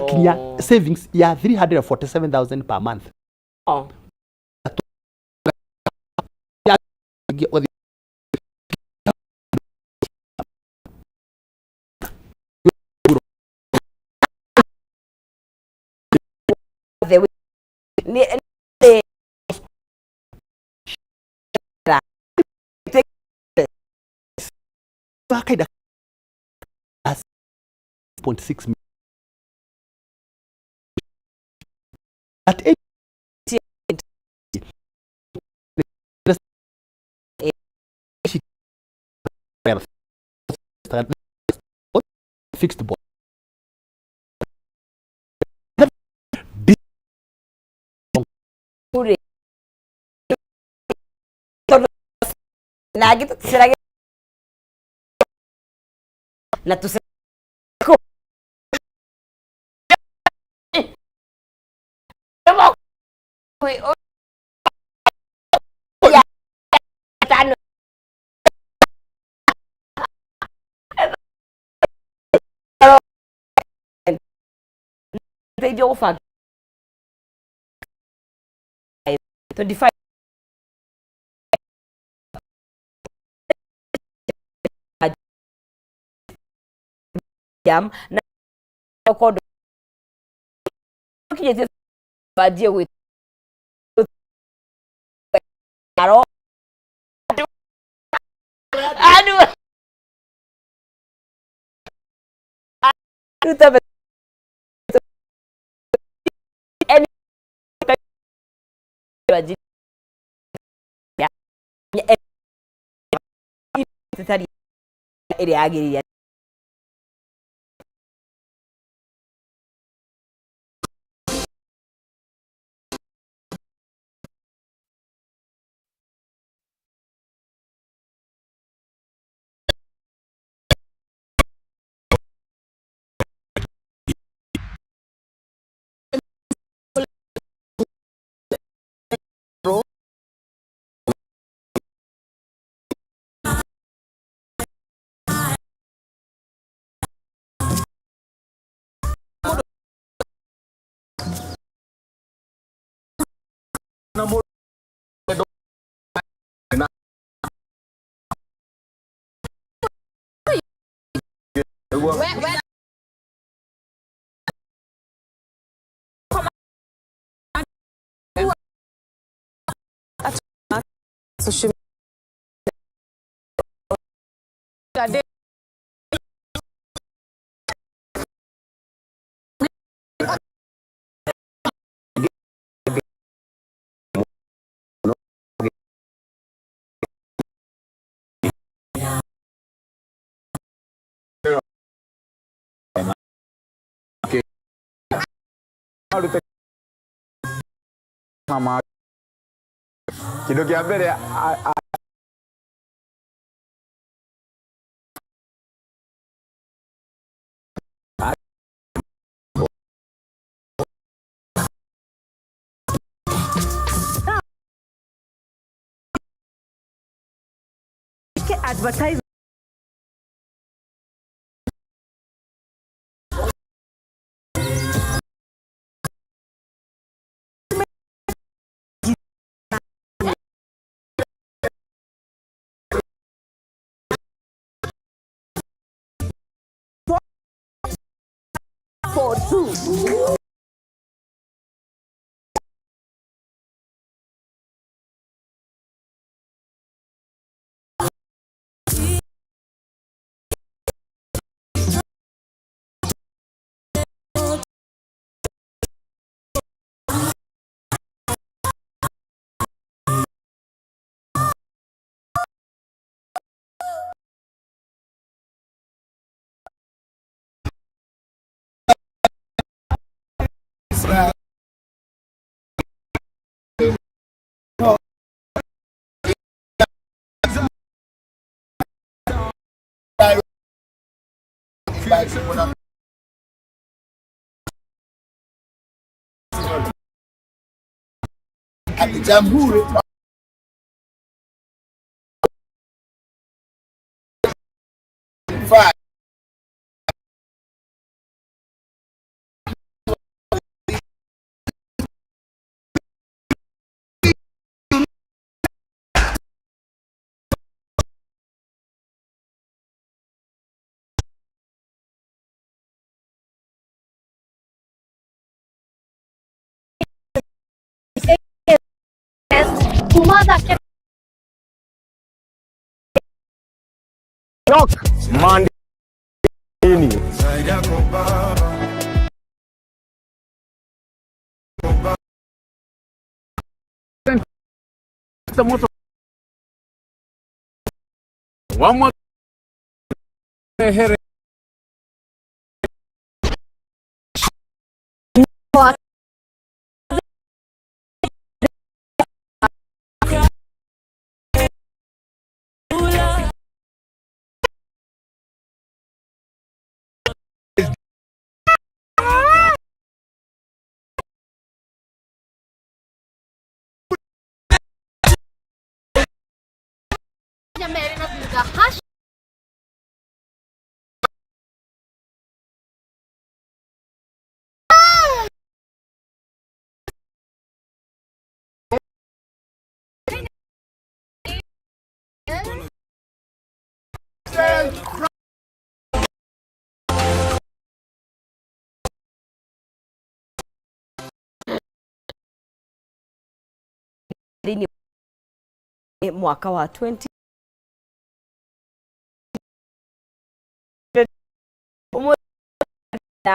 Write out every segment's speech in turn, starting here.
Kinya savings ya 347,000 per month. Oh. The way nĩ nĩ Kaida 0.6 at 8 fixed bond rĩ tondũ na angĩ tũticerage na tũce tano teithio gũbanga 25 jam na kondo kinyĩtie banjie gwĩ aro andu ruta ĩrĩa yagĩrĩire. Social media. Mama kindu kia mbere advertise 42. At Jamhuri 5. Kuma thaa 9. Lock Mandini. Merĩ na thutha hash. Thĩinĩ mwaka wa 20 ũmũthĩ na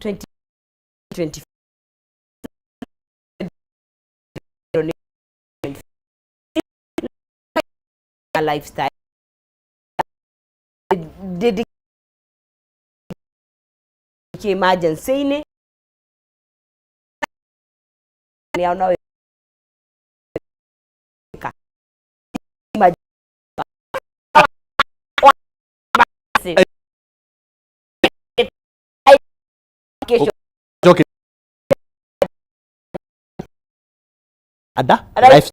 2020 lifestyle did emergency-inĩ nĩ no wĩka Okay. Ada Ada- life.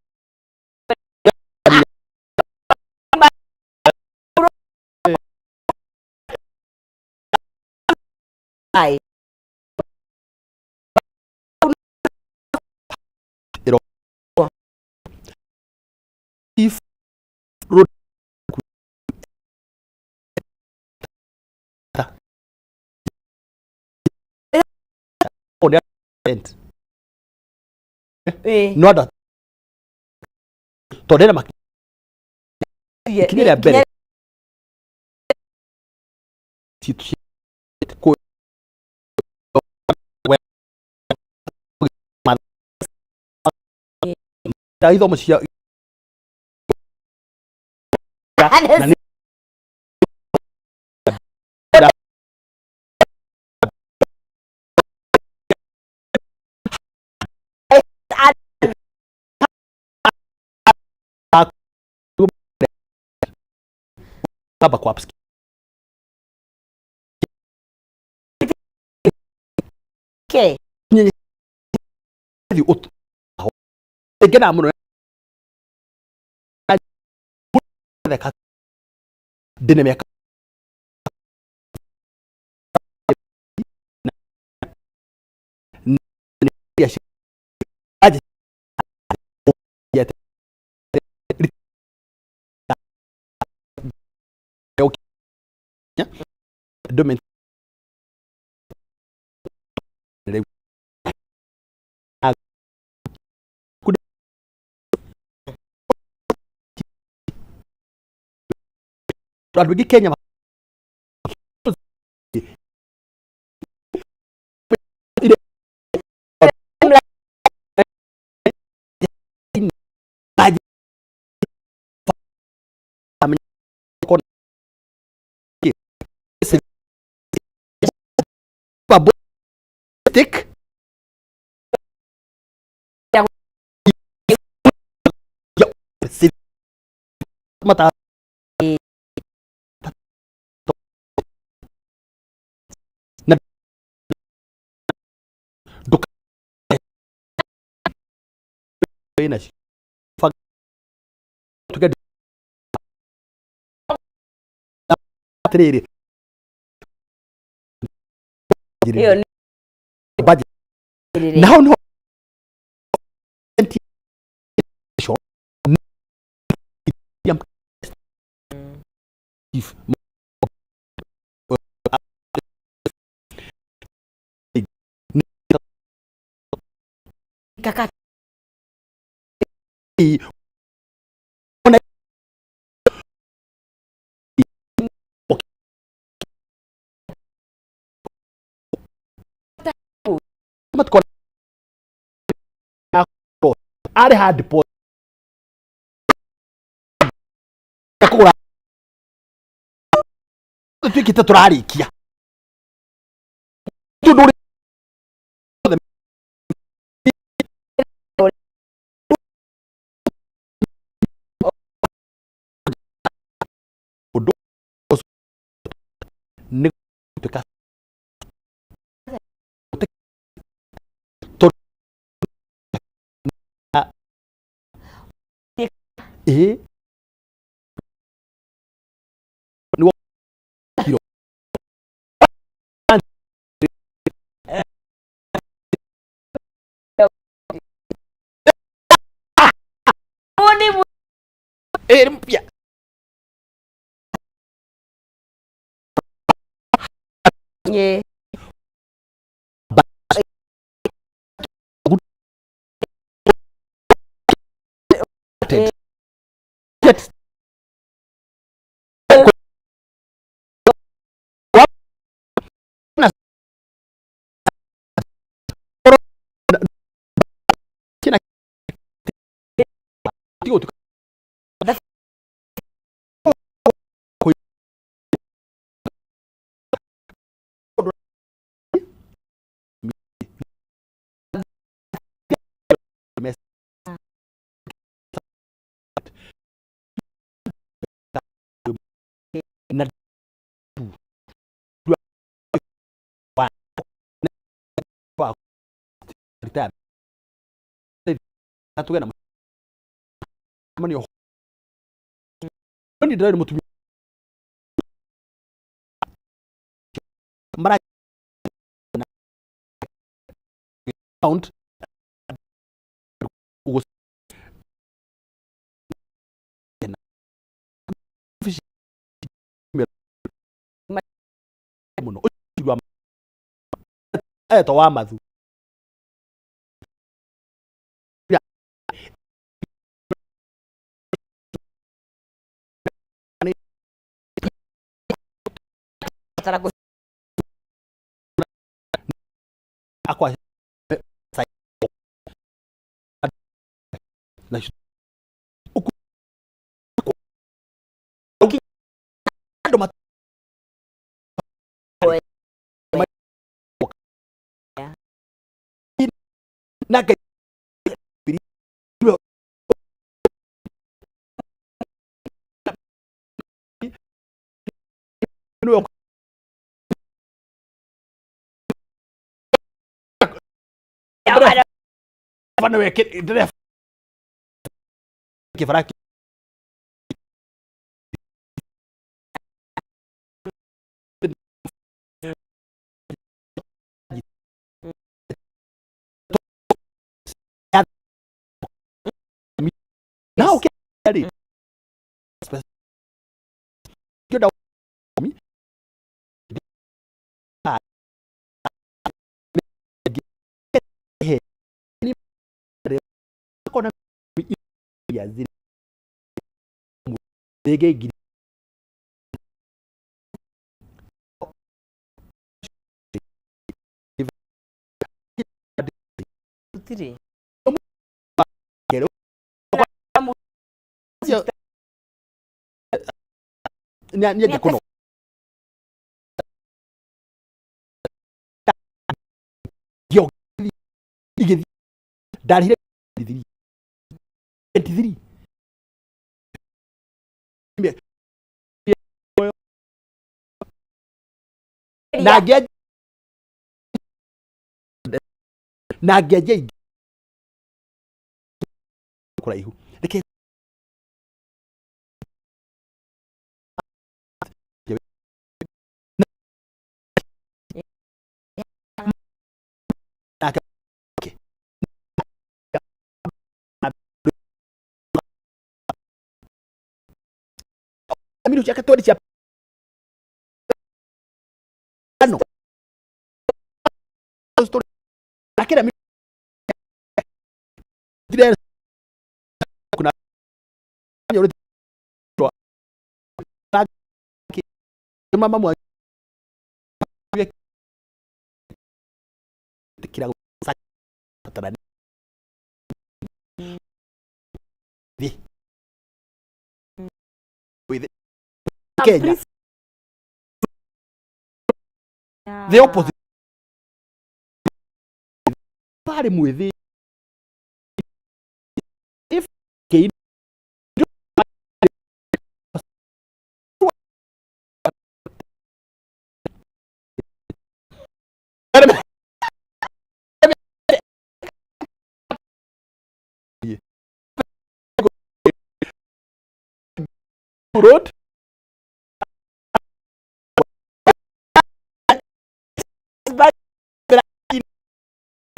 Ai. If road on the end. Ĩĩ. No ada tondũ ena ikinya rĩa mbere ithomo cia na kaba kwa upskill. Okay. Thi ut ngena muno theka ndina miaka domain andũ aingĩ Kenya Stick. Mata na duka ina shi fa tuga atiriri Ĩyo nĩ budget na hau niho Kaka matikona arĩ ha deposit kũgũra tuĩkĩte tũrarĩkia tondũ ũndũ ũcio nĩ gũtuĩka ĩĩ nĩ kiro Ni ĩĩ mpya nye Get na wa wa retire na tuge na mani yo ni ndĩrarĩ mũtumia mara account ugo muno ũcio etwo wa mathu tara kũ akwa na andũ nake kĩbara na ũkĩrĩ rĩngĩ ngiri Gũtirĩ. nĩ anjia kũno igĩthiĩ ndarĩhire 23 na ngĩanjia na ngĩanjia ingĩ kũraihu reke Amiru ciake tweri cia no akĩra Kuna mama mwa kira Kenya. The opposite. Pare mwithi. If road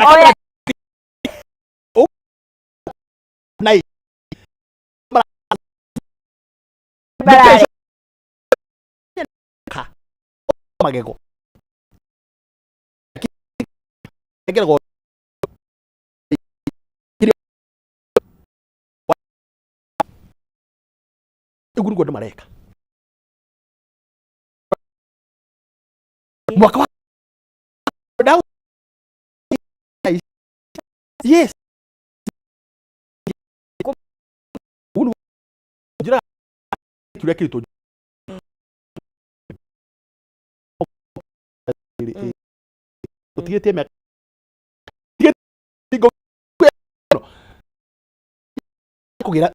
Oh, yeah. Barare. Magego go uguo niguo andu mareka mwaka wa yes njira kiuria kiritu tutigitie miaka kugira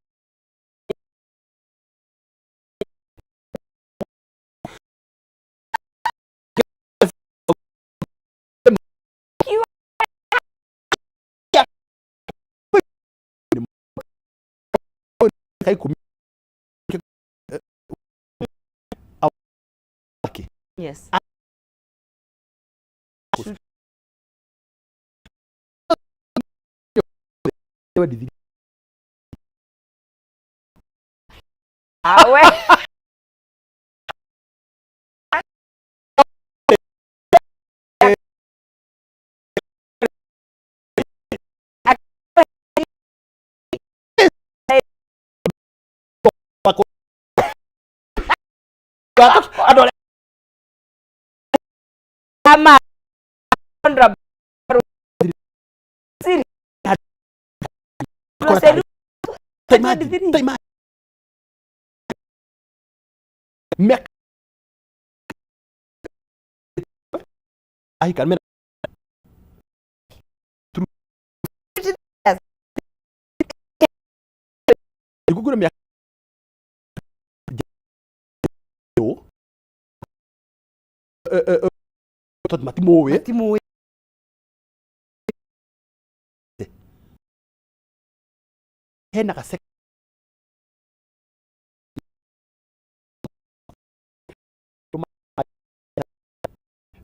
Yes. Awe. Ama Tondũ matimũĩ Matimũĩ. Hena gase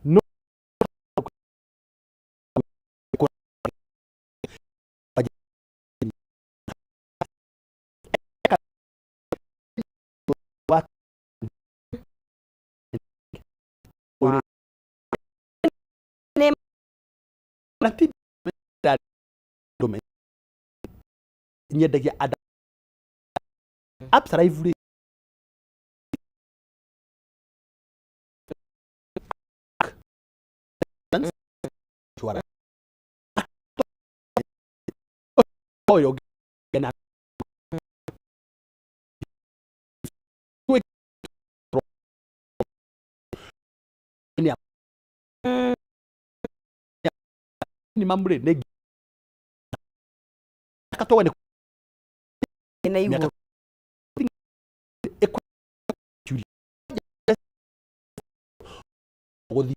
no nyendagia ada apps live oyo na ni mambre ne akatoa ni Na igũrũ. Gũthiĩ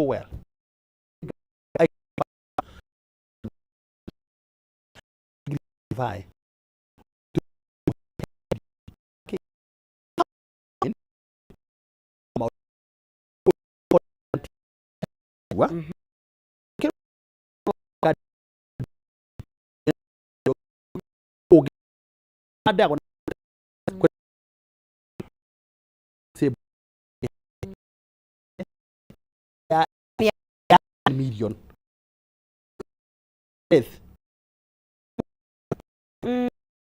Well, I million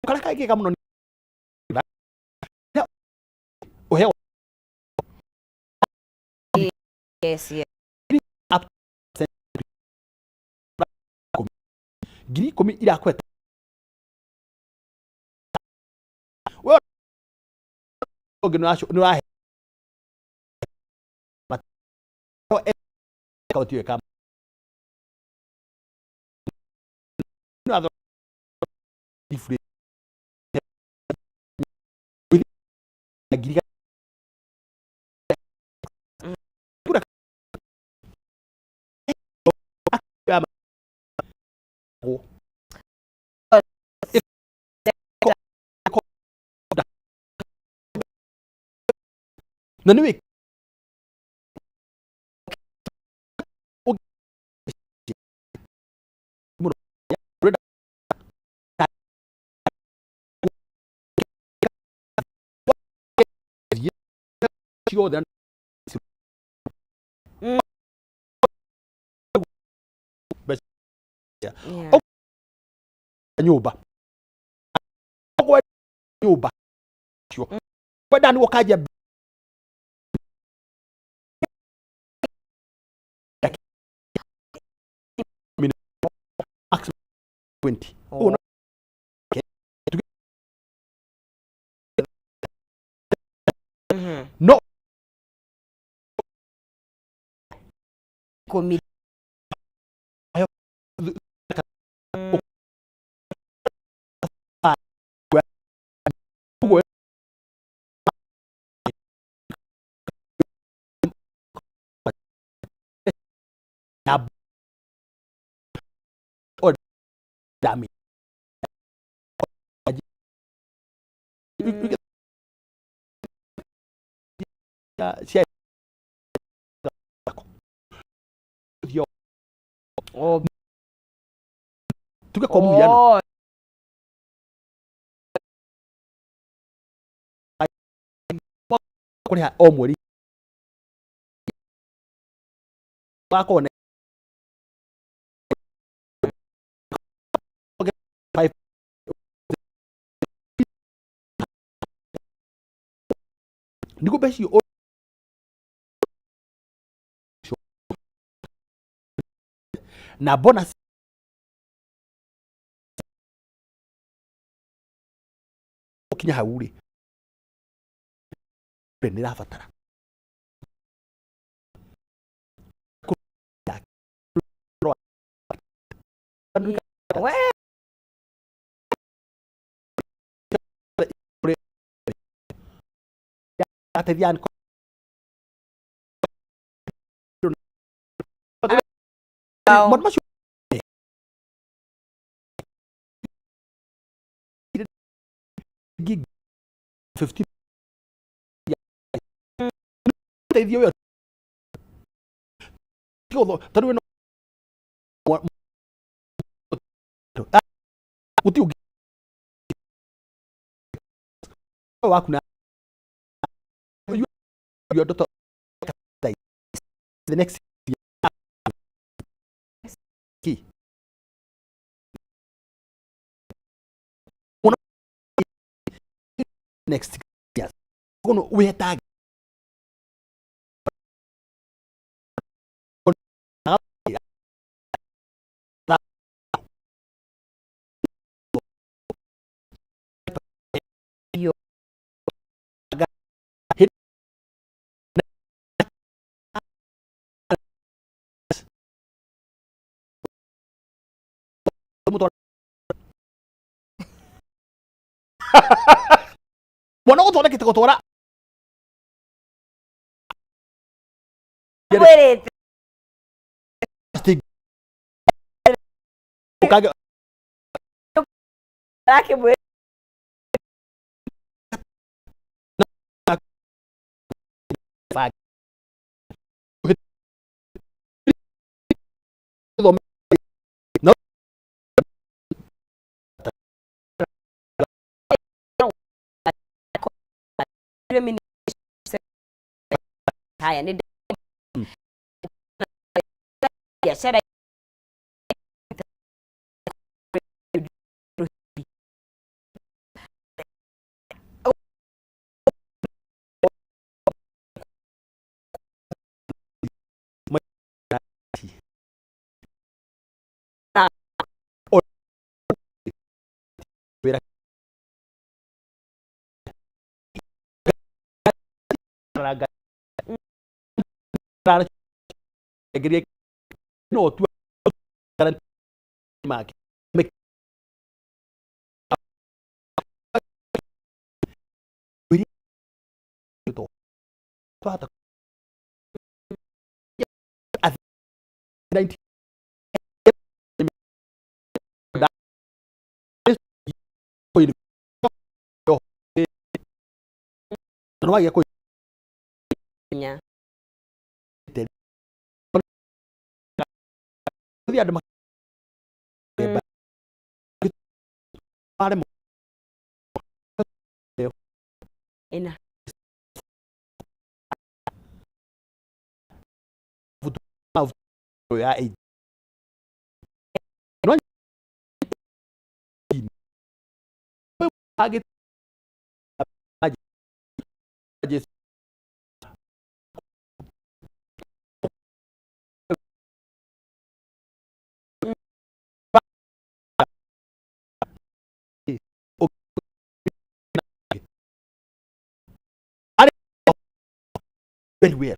karĩa kangĩka mũno ũheo. Yes. 10,000 irakweta we ũngĩ nĩ ũrahe akaunti ĩyo ĩka ngiri na nĩ wĩ ciothe. Nyũmba nyũmba kwenda nĩ ũkanjia max 20. Oh. No ikũmi. Dami cia tuge kwa mũhiano kũrĩha o mweri wakorwo na five nĩguo mbeca icio na bonus kinya hau rĩ nĩ ĩrabatara We. Ateithia maũndũ macio 15 teithio ĩyo tondũ wĩna gũtirĩ ũngĩ waku na your daughter the next key next years kono weta Yo. Mwana gũthondekete gũtwara Mwĩrĩte. Ũkage Arakĩmwĩra no haya nĩ biacara. Wĩra ranga ngerie no tu make twahota 90 no wagĩa kũ nya thiĩ andũ maremwo. Ina ya eight no agĩ very well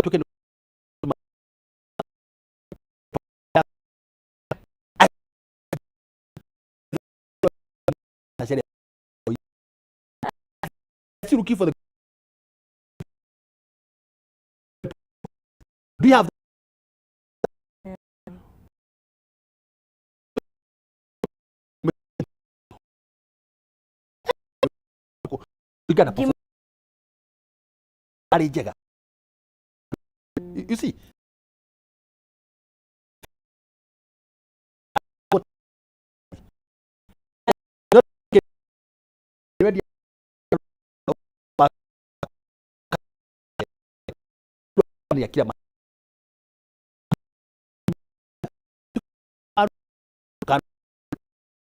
tuke still looking for the do you have you gonna perform arĩ njega, you see? Ya kila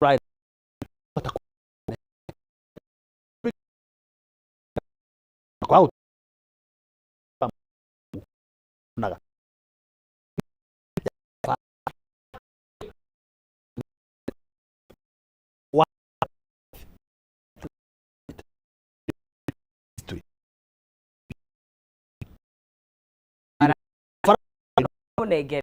right kwa naga wa history. Mũnengere.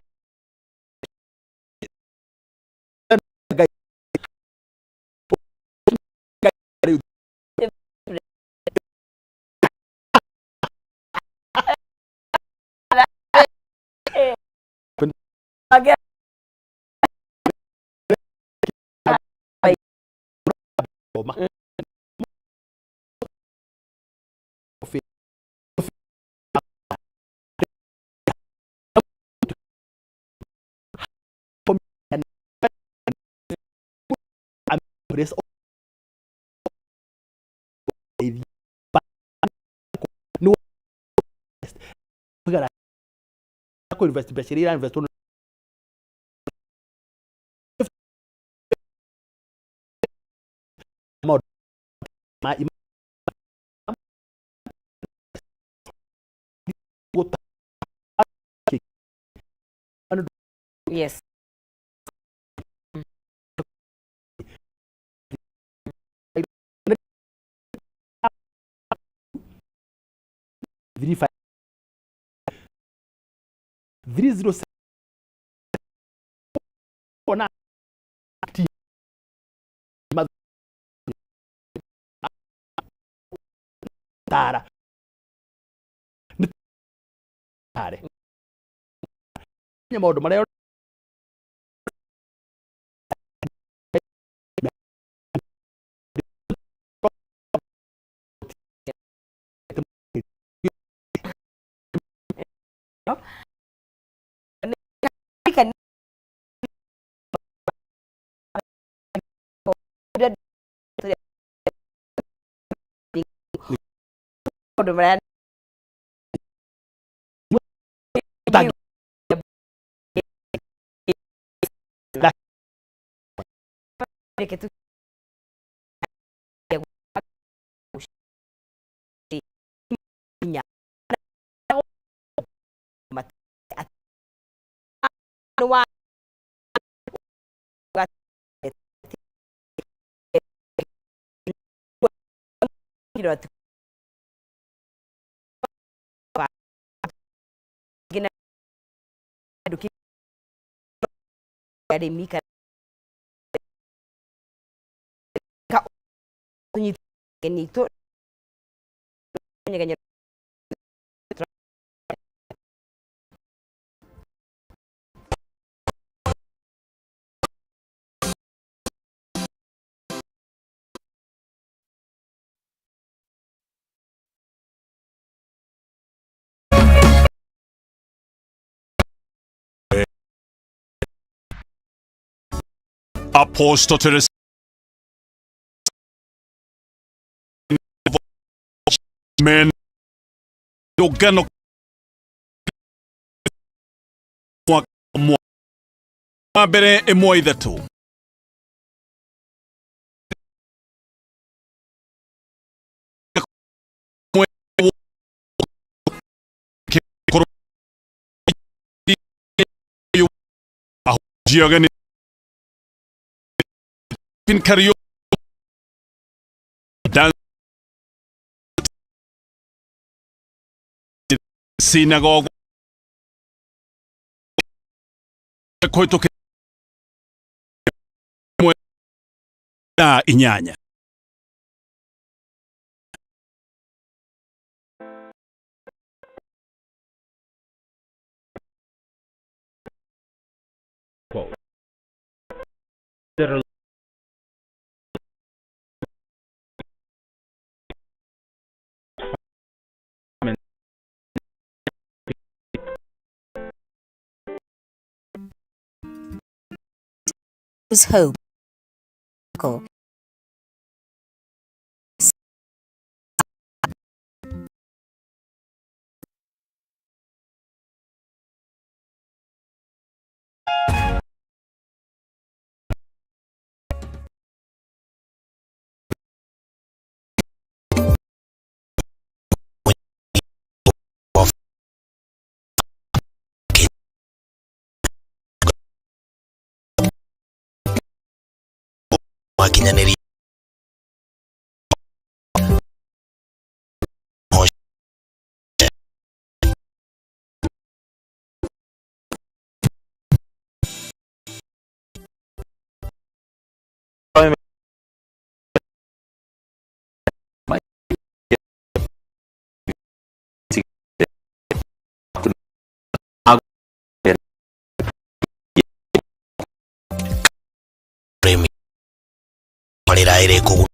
Ma no invest mbeca iria ira invest maũndũ ma Yes. 35 307 ona ti ma tara nĩ tare nya maũndũ marĩa Maũndũ marĩa reke tu wa arĩmi kana tũnyitũ Apostle to the men rũngano wa mbere ĩmwe ithatũ ahunjia ageni Dan synagogue kũhĩtũkĩra thaa inyanya. That are was hope. Wakinyanĩria rĩra ĩrĩ kũguna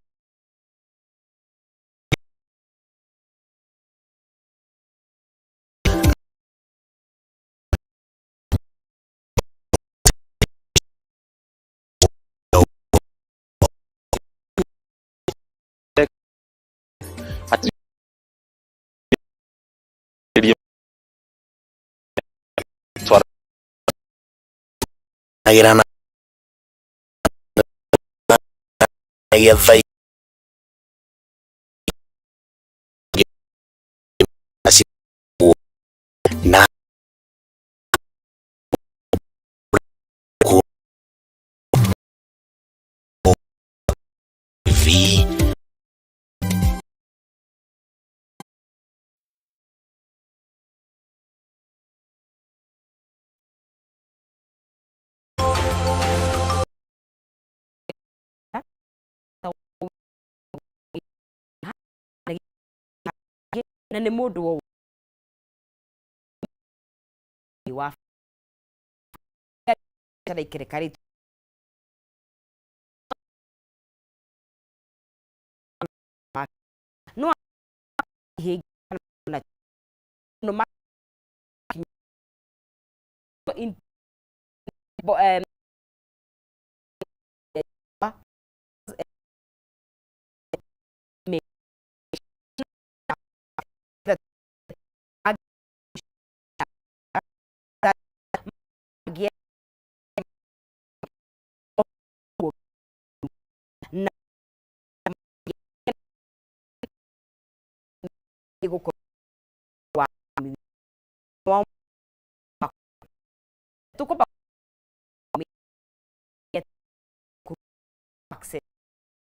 gĩa thaa na V na nĩ mũndũ wo wa ikereka rĩtu no no. In bo, me that na wa tuko.